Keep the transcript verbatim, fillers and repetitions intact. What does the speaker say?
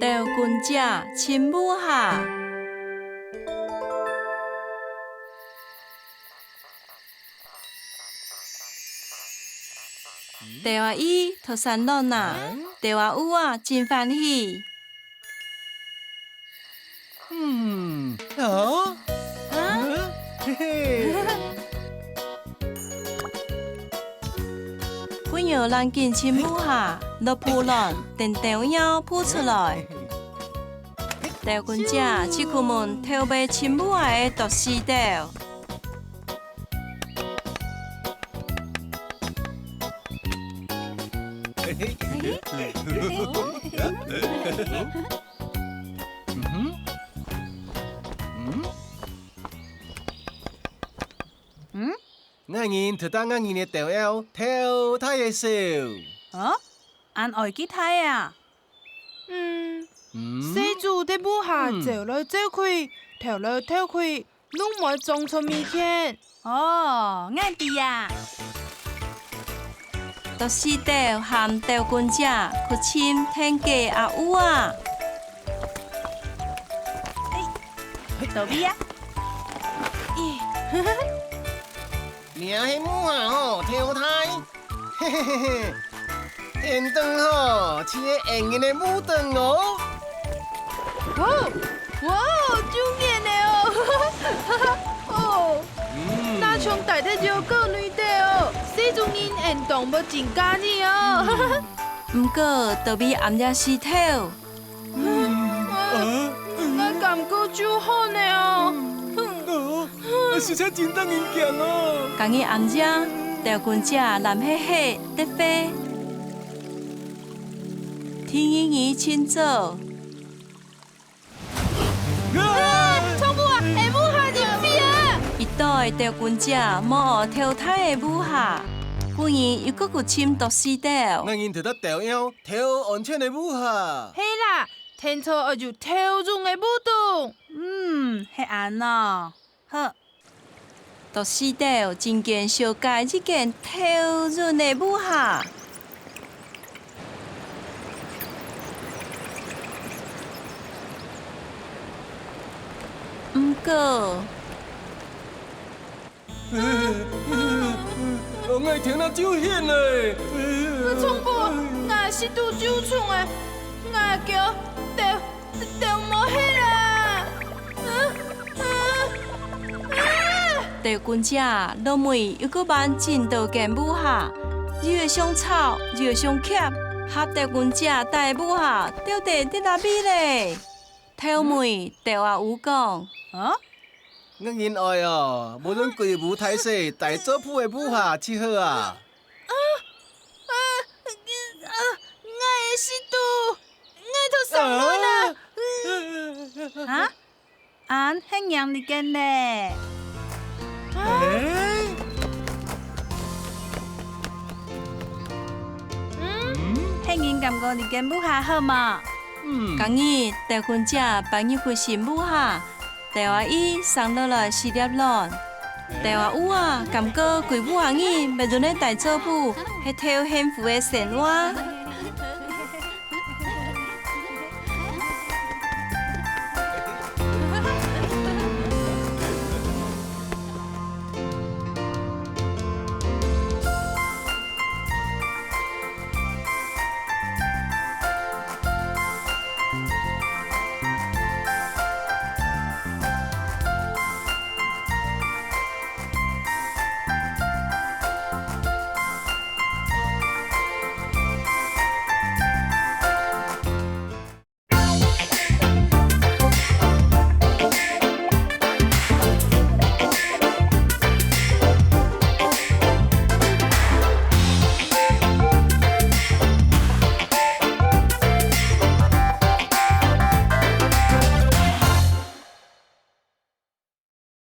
豆君姐尋烏鴉。豆阿姨讀散亂啊，豆阿烏啊真歡喜。 嗯，啊？啊？嘿嘿。分佢趕緊尋烏鴉，落孵卵，等豆苗孵出來。豆君姐就去問頭擺尋烏鴉个啄屎豆。 嗯？𠊎人得到𠊎人个豆苗，頭大个時候。哦？恁愛幾大啊？嗯，嗯？細豬在屋下走來走去，跳來跳去， 攏無種出物件。哦，𠊎知啊。啄屎豆和豆君姐去尋𢯭雞阿烏啊。哎，到位啊。咦，這係烏鴉吼，頭大。 嘿嘿嘿嘿，𫣆等吼，就係𫣆人个屋頂哦。哇，哇，真遠个哦。哦，嗯。若像戴在腰高裡底哦，細豬人𫣆當會真歡喜哦。嗯。毋過，到位暗夜時頭， 嗯，啊？𠊎感覺就好呢哦。哦，實在真得人驚哦。該日暗夜，豆君姐懶核核咧飛。第二日清早，啊！啊，衝啊！係烏鴉人飛啊！一對豆君姐無學頭大个烏鴉，分佢又過去尋啄屎豆。𠊎人得到豆苗， 頭安全个屋下。係啦，天朝愛有頭重个屋頂。嗯，係恁哦。好。啄屎豆真經想蓋一間頭重个屋下。毋過， 𠊎頭那就眩咧。衝啊！𠊎屎肚就重咧，𠊎腳都，都無核啦！豆君姐落尾又過搬真多間屋下，又愛想吵，又愛想㧡，合豆君姐戴屋下，到底在哪位咧？ 頭尾，豆阿烏講：「啊？」「𠊎人愛哦，無論歸屋大細，戴做伙个屋下就好啊。」「啊，啊，啊，𠊎个屎肚，𠊎頭上輪啊！」「啊？恁核驚你个呢？」「啊？」「嗯？核人敢過你間屋下好無？」 該日，豆君姐搬入去新屋下，豆阿姨生落來四粒卵。豆阿烏啊，感覺歸屋下人乜輪咧戴做伙，係頭幸福个生活。